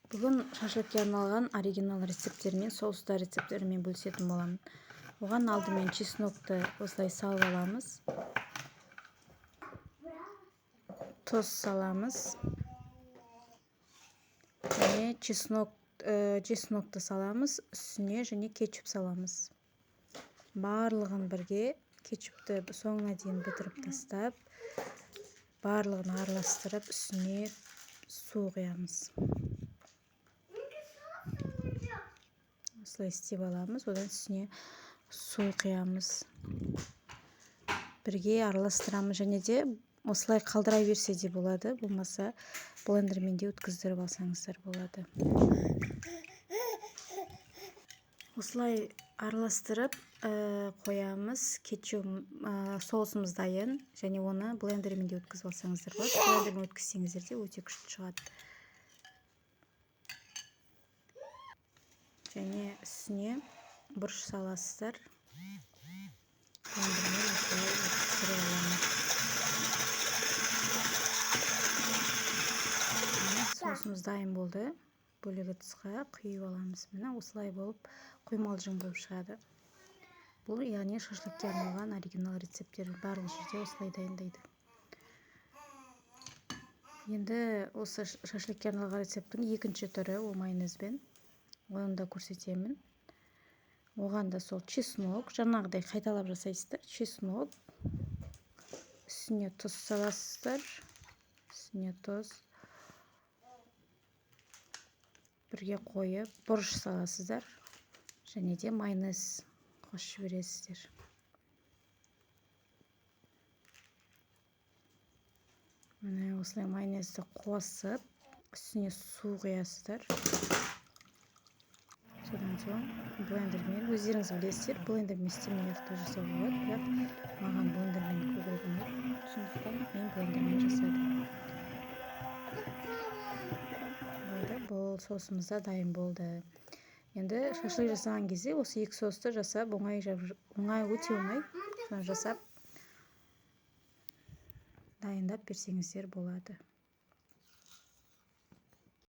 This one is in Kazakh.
Бүгін шашлыкке арналған оригинал рецепттермен, соустар рецепттерімен бөлісетін боламын. Оған алдымен чеснокты осылай салып аламыз. Тұз саламыз. Және чеснокты саламыз, үстіне және кетчуп саламыз. Барлығын бірге кетчупті соңына дейін бітіріп тастап, барлығын араластырып, үстіне су құямыз. Осылай істеп аламыз, одан үстіне су құямыз. Бірге араластырамыз және де осылай қалдыра берсе де болады, болмаса блендермен де өткіздіріп алсаңыздар болады. Осылай араластырып қоямыз. Кетчуп соусымыз дайын және оны блендермен де өткізіп алсаңыздар болады. Блендермен өткізсеңіздер де өте күшті шығады. Және үстіне бұрыш саласыздар. Блендермен осылай өткіздіріп аламыз. Соусымыз дайын болды. Бөлек ыдысқа құйып аламыз. Міне осылай болып құймалжың болып шығады. Бұл яғни шашлыкке арналған оригинал рецепттер барлық жерде осылай дайындайды. Енді осы шашлыкке арналған рецепттің екінші түрі ол майонезбен. Оны да көрсетемін. Оған да сол чеснок, жаңағыдай қайталап жасайсыздар. Чеснок, үстіне тұз саласыздар, үстіне тұз бірге қойып, бұрыш саласыздар және де майонез қосып жібересіздер. Міне осылай майонезді қосып, үстіне су құясыздар. Содан соң блендермен, өздеріңіз білесіздер, блендермен істемей ақ та жасауға болады, бірақ маған блендермен көбірек ұнайды, сондықтан мен блендермен жасадым. Болды, бұл соусымыз да дайын болды. Енді шашлык жасаған кезде осы екі соусты жасап, оңай, өте оңай соны жасап дайындап берсеңіздер болады.